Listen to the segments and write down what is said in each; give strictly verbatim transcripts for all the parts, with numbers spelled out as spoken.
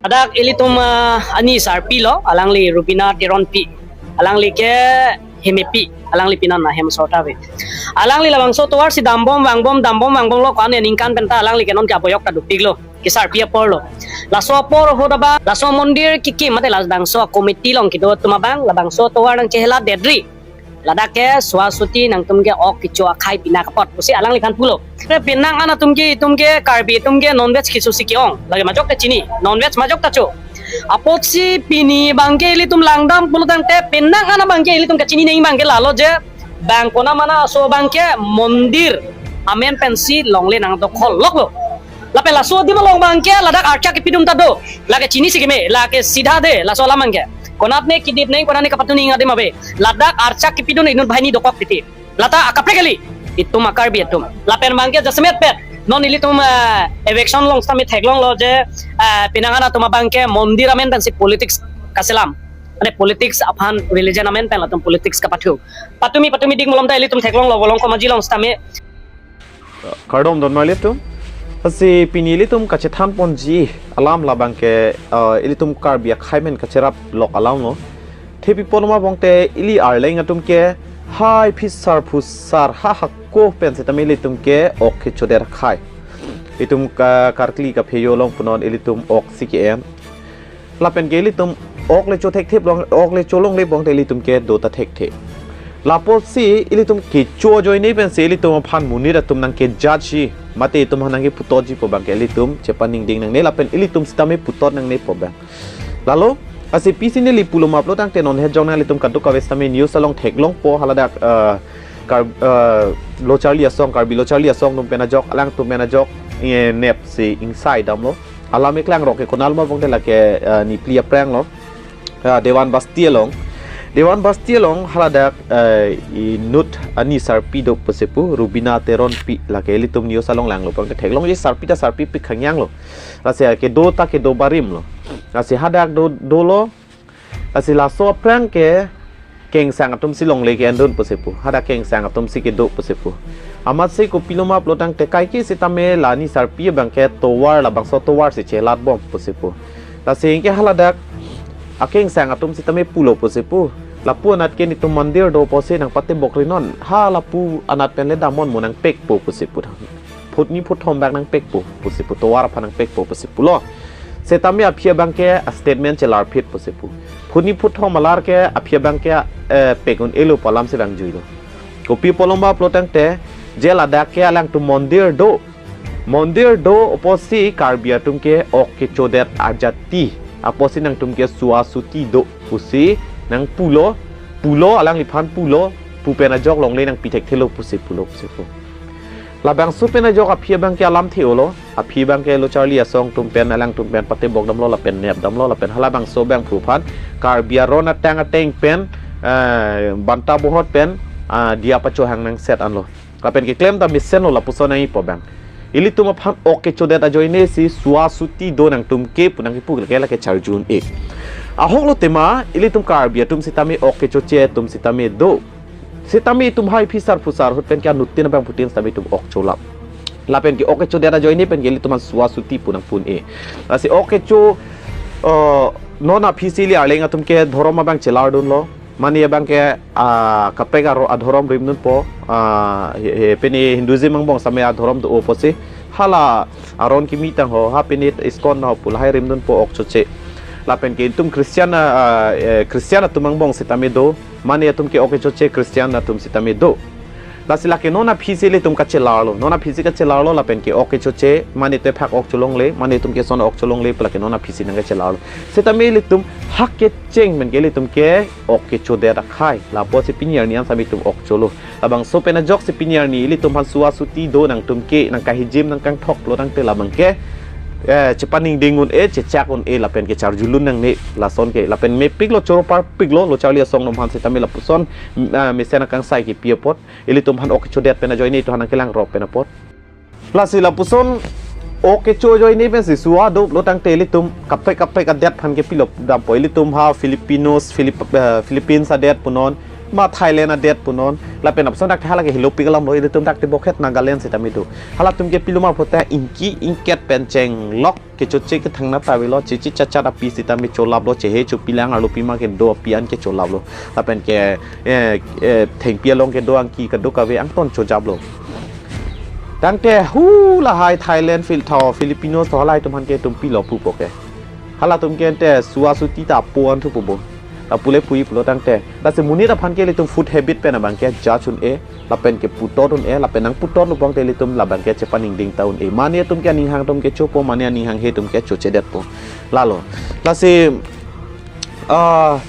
Ladak ilitum, ah, ani sarpi lo, alangli Rubina Teronpi, alangli ke Hemepi, alangli pinan ahem sorta ve. Alangli labangso tovar si dambom vangbom, dambom vangbom lo ko-an aningkan penta alangli ke non ke aboyok ta dopiklo, ke sarpi apor lo. Laso apor ahut abang, laso mondir kekim mate labangso committee along kedo atum abang, labangso tovar nangcheheladetri. Ladak ke suasuti nangtum ke ok kecho akhai pina kapot pusi alangliphan pulo. Penang an atum ke, itum ke Karbi atum ke non-veg keso si ke-ong. Lake majok ta chini, non-veg majok ta cho. Apotsi pini abangke ilitum langdam pulo tangte penang an abangke ilitum kachini neng abangke lalo je bang kona mana aso abangke mondir amen pensi longle nangdokhol loklo. Lapen laso adim along abangke ladak archak kepidum ta do. Lake chini si keme, lake sidha de, laso alam abangke. Konatne kidip neng, konatne kapatu neng adim ave. Ladak archak kepidun inut banghini dokok titi. Lata akaprek kali. Itum a-Karbi atum. Lapen abangke jasemet pet. Non ilitum, eh, eviction along sitame theklonglo je, eh, penang an atum abangke mondir amen pensi politics kaselam. Ane politics aphan religion amen pen latum politics kapathu. Patumi patumi dik malom ta ilitum theklonglo Volongkom Aji along sitame. Kardom don ma ilitum. Lasi pini ilitum kachethan ponji alam labangke, eh, ilitum Karbi akhai amen kacherap lok alam lo. Thepi ponloma bangte ili arleng atum ke hai phisar phusar ha hako pen sitame ilitum ke ok kechodet akhai. Itum ka karkli kaphejo along punon ilitum ok si ke-en. Lapen ke ilitum ok le cho thekthe long, ok le cho longle bangte ilitum ke do ta thekthe. Lapusi ilitum kecho ajoine pensi ilitum aphan monit atum nangkejudge ji, mate itum aphan nangkeputotji pu abangke ilitum chepaningding nangne lapen ilitum sitame putot nangne pu abang. Lalo, lasi pisi neli puloma pulo tangte non het jong nang ilitum kadokave sitame news along theklongpo haladak, eh, Kar-, eh, lo charli asong, Karbi lo charli asong atum pen ajok, alangtum pen ajok, eh, nepsi ingsai damlo. Alam eklang rok ke konat ma bangte lake, eh, Nipli aphrang lo. Ah, Dewan Basti along. Dewan Basti along haladak, eh, inut ani sarpi do pusi pu, Rubina Teronpi lake ilitum news along langlo bangte theklongji sarpi ta sarpi pik khangyang lo. Lasi kedo ta kedo barim lo. Lasi hadak do, dolo. Lasi laso aphrang ke kengsang atum si longle ke-endun pusi pu. Hadak kengsang atum si kedo pusi pu. Amatsi kopiloma pulo tangte kaike sitame la ani sarpi abangke tovar labangso tovar si chelat bom pusi pu. Lasi ke haladak akengsang atum sitame pulo pusi pu. Lapu anat ke netum mondir do pusi nangpatebok rinon. Ha lapu anat pen le damnon mo nangpekpo pusi pu. Phutni phuthom bak nangpekpo pusi pu, tovar aphan nangpekpo pusi pulo. Sitame aphi abangke a-statement chelarphit pusi pu. Phutni phuthom alar ke aphi abangke, eh, pek un-elo pu alam si vangjuilo. Kopi ponloma pulo tangte, je ladak ke alangtum mondir do. Mondir do apotsi Karbi atum ke ok kechodet ajati. Apotsi nangtum ke suasuti do pusi nangpulo, pulo alangliphan pulo, pu pen ajok longle nangpi thekthelo pusi pulo pusi pu. Labangso pen ajok aphi abangke alamthe-olo, aphi abangke lo charli asong atum pen alangtum pen patebok damlo lapen nep damlo lapen halabangso abang phu aphan Karbi aron atang ateng pen, eh, banta bohot pen, ah, diya pachohang nangset anlo. Lapen keklem ta mesenlo lapuson nangji pu abang. Ilitum aphan ok kechodet ajoine si suasuti do nangtum ke pu nangkepu ke lake charju un-e. Ahok lo tema ilitum Karbi atum sitame ok kechoche atum sitame do. Sitame itum hai phisar phusar ahut pen ke anuttin abangphutin sitame itum ok cholap. Lapen ke ok kechodet ajoine pen ke ilitum aphan suasuti pu nangpu un-e. Lasi ok kecho, eh, non aphi si ili arleng atum ke dhorom abang chelardunlo. Mane abangke, ah, kaprek aro adhorom rimdunpo, ah, he, he, pini Hinduism angbong sitame adhorom do-o pusi. Hala aron kimi tangho, ha pini ISKCON ho pu lahai rimdunpo ok choche. Lapen ke itum Christian, ah, eh, Christian atum angbong sitame do, mane atum ke ok kechoche Christian atum sitame do. Lasi lake non aphi si ilitum kachelarlo, non aphi si kachelarlo, lapen ke ok kechoche, mane te phak ok cholongle, mane itum ke son ok cholongle, pu lake non aphi si nangkachelarlo. Sitame ilitum hak kecheng pen ke ilitum ke ok kechodet akhai. Lapusi pini arni an sitame itum ok cholo. Labangso pen ajok si pini arni ilitum aphan suasuti do nangtum ke nangkahijim nangkangthok lo tangte labangke, eh, chepaningding un-e, chechak un-e lapen ke charjulun nangne lason ke. Lapen mepiklo choro parpiklo lo charli asong atum aphan sitame lapuson, mm, ah, mesen akangsai kepi apot. Ilitum aphan ok kechodet pen ajoine itum aphan nangkelang rok pen apot. Lasi lapuson ok kecho ajoine pensi sua do lo tangte ilitum kaprek kaprek adet aphan ke pilo dampo ilitum ha Filipinos, Filip-, eh, Philippines adet punon, ma Thailand adet punon. Lapen apson dak hala ke helo pik alam lo, ilitum dak tebokhet Nagaland sitame do. Halatum ke pilo ma pute ingki ingket pen chenglok kechoche kethang na tavelo, chichi chachat api sitame cholaplo, chehe chopi lang arlo pima kedo api an ke cholaplo. Lapen ke, eh, eh, thengpi along kedo angki kadokave angton chojaplo. Tangte hu lahai Thailand, Phil tho, Filipinos tho halahai atum aphan ke itum pilo pupo ke. Halatum ke ante sua suti ta apo an thupo bo. Apule pui pulo tangte. Lasi monit aphan ke ilitum food habit pen abang ke judge un-e, lapen ke putot un-e, lapen nangputot lo pulote ilitum labang ke chepaningding ta un-e. Mane atum ke aning hang atum ke chopo, mane aning hanghe atum ke chochedetpo. Lalo. Lasi, ah,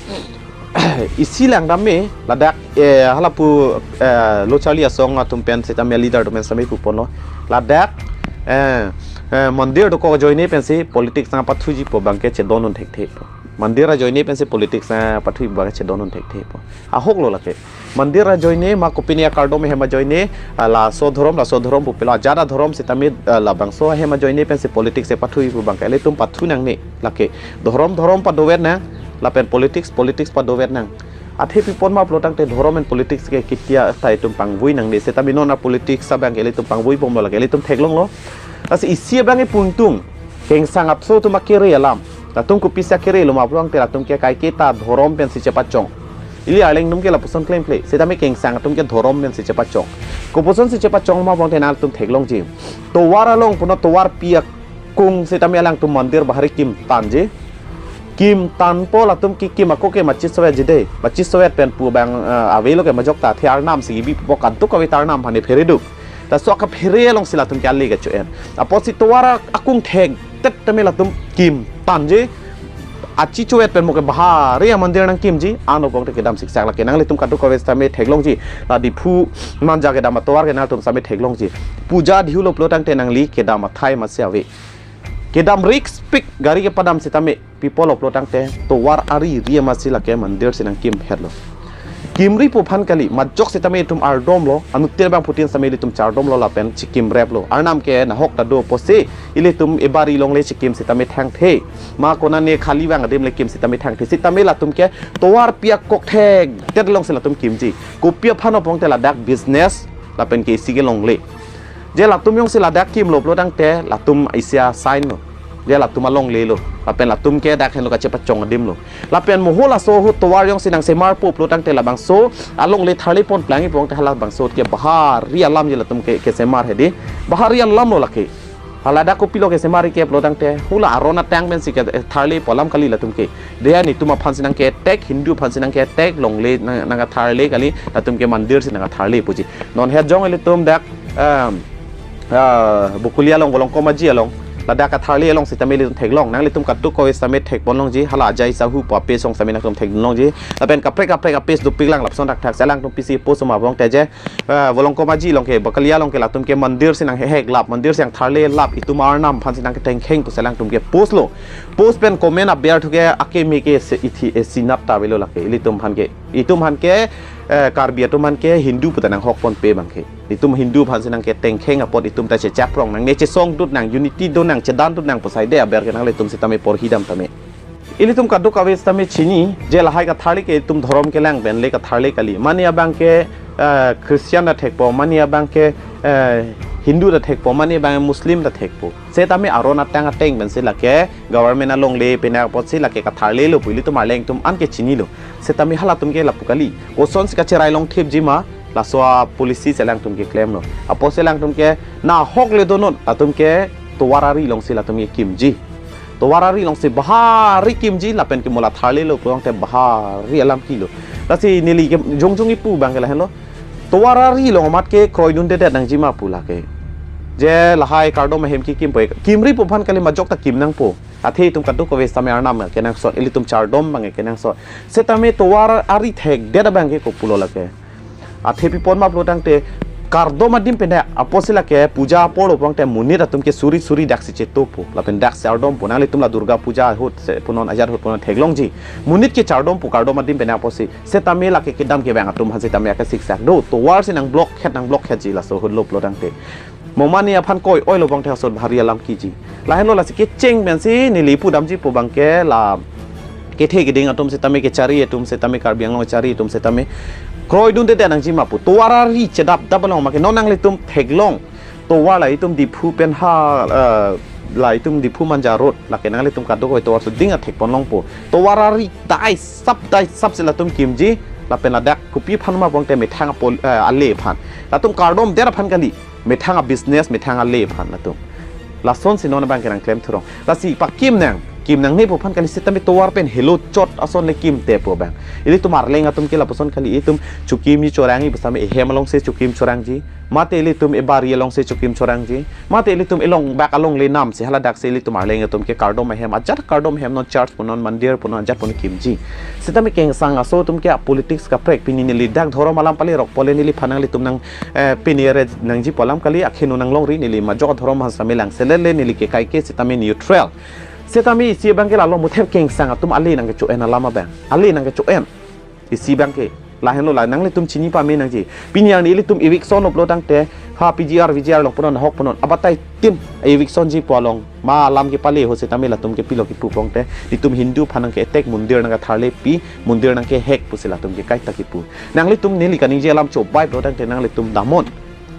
isi lang dam me, ladak, eh, halapu, eh, Lo Charli Asong atum pen sitame leader atum pen sitame puponlo. Ladak, eh, eh, mandir dokok ajoine pensi politics nangpathuji pu abang ke chedondun thekthe po. Mandir ajoine pensi politics nangpathuji pu abang ke chedondun thekthe po. Ahok lo lake. Mandir ajoine ma kopine akardom ahem ajoine, ah, laso dhorom, laso dhorom pupelo, ajat adhorom sitame, ah, labangso ahem ajoine pensi politics epathuji pu abang ke ilitum pathu nangne lake. Dhorom, dhorom padover nang, lapen politics, politics padover nang. Athe pipon ma pulo tangte dhorom and politics ke ketia ta itum pangvui nangne, sitame non a-politics abang ke ilitum pangvui bomlo lake, ilitum theklonglo. Lasi isi abang ke puntung, kengsang apso atum akere alam. Latum kopisi akere lo ma pulo tangte latum ke kaiketa dhorom pensi chepachong. Ili Arleng atum ke lapuson klemkle, sitame kengsang atum ke dhorom pensi chepachong. Kopuson si chepachong ma pulo tangte nangtum theklongji. Tovar along punon, tovarpi akung sitame alangtum mandir bahari kim tanji. Kim tanpo latum ke kim ako ke machi sovet ji dei. Machi sovet pen pu abang, eh, avelo ke majok ta, athe arnam si kibi pupo, kadokave ta arnam aphan ephere do. Laso akaphere alongsi latum ke ale kecho-en. Apotsi tovar akung thekdet tame latum kim tanji. Achi chovet pen mo ke bahari amandir nangkimji, ano pulote kedam siksak lake. Nanglitum kadokave sitame theklongji. La Diphu Manja kedam atovar ke nangtum sitame theklongji. Puja dihulo pulo tangte nangli kedam athai masi ave. Kedam rikspik gari kepadam sitame pipolo pulo tangte tovar ari ri masi lake mandir si nangkim hetlo. Kimri pu aphan kali, majok sitame itum ardomlo, anuttin abang putin sitame ilitum chardomlo lapen chikim replo. Arnam ke nahok ta do pusi, ilitum ebari along le chikim sitame thangthe. Ma konane khali vang adim le kim sitame thangthe. Sitame latum ke tovarpi akok thekdet alongsi latum kimji. Kopi aphan pulote ladak business, lapen ke isi kelongle. Je latum jongsi ladak kimlo pulo tangte, latum isi a-sign lo. Je latum alongle lo. Lapen latum ke dak henlo kachepachong adim lo. Lapen mo ho laso ahut tovar jongsi nangsemarpo pulo tangte labangso alongle tharle pon plangji pulote halabangso ke bahari alam je latum ke, kesemar hedi. Bahari alam lo lake. Haladak kopilo kesemar ke pulo tangte, hula aron atang pensi ke, eh, tharlepo alam kali latum ke. Dehan itum aphan si nangketek, Hindu aphan si nangketek, longle nang, nangkatharle kali, latum ke mandir si nangkatharle puji. Non het jong ilitum dak, um, ah, Bokolia along, Volongkom Aji along, ladak katharle along sitame ilitum theklong, nanglitum kadokave sitame thekponlongji, hala Ajai Sahu pu a-page along sitame nangtum thekponlongji, lapen kaprek kaprek a-page dopiklang lapuson thakthak si alangtum pisi post ma pulote je, eh, Volongkom Aji along ke, Bokolia along ke latum ke mandir si nangheheklap, mandir si nangtharlelap, itum arnam aphan si nangkethengkheng pusi alangtum ke post lo. Post pen comment aber thu ke akeme ke se ithi, eh, sinat ta avelo lake, ilitum aphan ke. Itum aphan ke, eh, Karbi atum aphan ke Hindu puta nanghok ponpe abang ke. Itum Hindu aphan si nangkethengkheng apot itum ta chechaprong nangne, chesongdut nang, unity do nang, chedandut nang pu saide aber ke nanglitum sitame porhi dam tame. Ilitum kadokave sitame chini, je lahai katharle ke itum dhorom kelang pen le katharle kali. Mane abang ke, eh, Christian ta thekpo, mane abang ke, eh, Hindu ta thekpo, mane abang Muslim ta thekpo. Sitame aron atang ateng pensi lake government alongle pine apotsi lake katharlelo pu ilitum arleng atum an ke chinilo. Sitame halatum ke lapu kali. Kosonsi kacherai longthipji ma, laso a-policy si alangtum ke klemlo. Apotsi alangtum ke nahok le donon, latum ke tovar ari alongsi latum ke kimji. Tovar ari alongsi bahari kimji lapen ke mo la tharlelo pulote bahari alam kilo. Lasi neli ke jongjong ipu abang ke lahenlo. Tovar ari along amat ke kroidundedet nangji ma pu lake. Je lahai kardom ahem kekimpo, kimri pu aphan kali, majok ta kim nangpo. Athe itum kadokave sitame arnam kenangsot, ilitum chardom abang kenangsot. Sitame tovar ari thekdet abang ke kopulo lake. Athe pipon ma pulo tangte kardom adim pine apotsi lake puja apor lo pulote monit atum ke suri suri daksi chetopo lapen daksi ardompo. Nanglitum la Durga Puja ahut si punon, ajat ahut punon theklongji. Monit ke chardompo kardom adim pine apotsi. Sitame lake kedam kevang atum aphan sitame ake siksak do. Tovar si nang block het, nang block hetji laso ahut lo pulo tangte. Mo mane aphan koi-oi lo pulote asot bahari alam kiji. Lahenlo lasi kecheng pensi neli pudamji pu abang ke la kethe keding atum setame, kechari atum setame, Karbi Anglong kechari atum setame kroidunde nangji ma pu. Tovar ari chedap dap along ma ke non nanglitum theklong. Tovar la itum Diphu pen ha, eh, la itum Diphu Manja Road, lake nanglitum kadokave tovar suding athek ponlongpo. Tovar ari dai sap dai sap si latum kimji, lapen ladak kopi aphan ma pulote methang apol, eh, ale aphan. Latum kardom der aphan kali, methang a-business, methang ale aphan latum. Lasonsi non abang ke nangklem thurong. Lasi pakim nang, kim nangne pu aphan kali, setame tovar pen helo chot ason le kimte pu abang. Ilitum Arleng atum ke lapuson kali, itum chokimji chorangji pu setame ehem alongsi chokim chorangji. Mate ilitum ebari alongsi chokim chorangji. Mate ilitum elong bak alongle namsi haladaksi ilitum Arleng atum ke kardom ahem, ajat kardom ahem non church punon, mandir punon, ajat pun kimji. Setame kengsang aso atum ke a-politics kaprek, pini neli dak dhorom alam pali rok pole neliphan nanglitum nang, eh, pini re nangji pu alam kali, akheno nanglongri, neli majok dhorom aphan setame langselele, neli ke kaike setame neutral. Setame isi abang ke lalo muthem kengsang atum ale nangkecho-en alam abang. Ale nangkecho-en. Isi abang ke. Lahenlo la nanglitum chini pame nangji. Pini arni ilitum eviction uplo tangte, ha P G R, V G R along punon, ahok punon. Abatai tin eviction ji pu along ma alam kepale ho setame latum ke pilo kipu pulote, itum Hindu aphan nangke-attack, mandir nangketharlepi, mandir nangkehek pusi latum ke kaita kipu. Nanglitum neli kaningje alam chobai pulo tangte nanglitum damnon.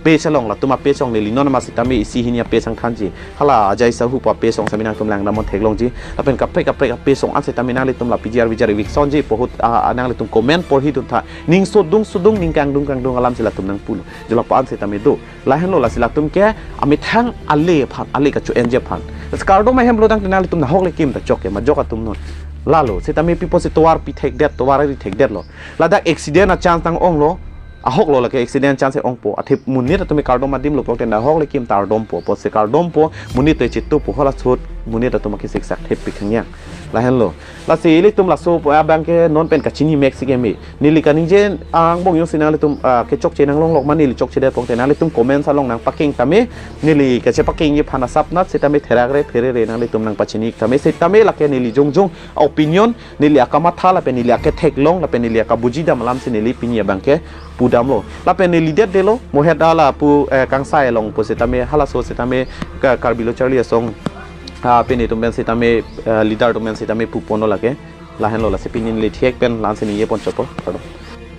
Page along, latum a-page along neli non ma setame isi hini a-page angthanji. Hala Ajay Sahu pu a-page along setame nangtum lang damnon theklongji. Lapen kaprek kaprek a-page along an setame nanglitum la P G R V G R eviction ji pu ahut, ah, ah, nanglitum comment porhi dun tha. Ning sodung sodung, ning kangdung kangdung alamsi latum nangpulo. Jolak pa an setame do. Lahenlo lasi latum ke amethang ale aphan, ale kacho-enji aphan. Lasi kardom ahem pulo tangte nanglitum nahok le kim ta chok ke, majok atum non. Lalo, setame pi pusi tovar pi thekdet, tovar ari thekdetlo. Ladak accident a-chance nang-onglo, ahoklo lake accident chance ongpo. Athe monit atum kardom adim lo pulote nahok le kim ta ardompo. Pusi kardompo, monit te chitupo, hala sot monit atum ke siksak thep pi khangyang. Lahenlo. Lasi ilitum laso pu abang ke non pen kachini mek si keme. Neli kaningje angbong jongsi nanglitum, ah, kechokche nanglonglok ma neli chokchedet pulote nanglitum comments along nangpaking tame. Neli kachepakingji aphan asapnat setame therakre pherere nanglitum nangpachini tame. Setame lake neli jongjong opinion, neli akamatha lapen neli aketheklong lapen neli akabuji dam alamsi neli pini abang ke pudamlo. Lapen neli detdetlo, mohet hala pu, eh, kangsai along pu setame, halaso setame ka-, Karbi Lo Charli Asong, ah, pini atum pen setame, eh, leader atum pen setame puponlo lake. Lahenlo lasi pini neli thek pen la-ansi ningje pon chotpo. Pardon.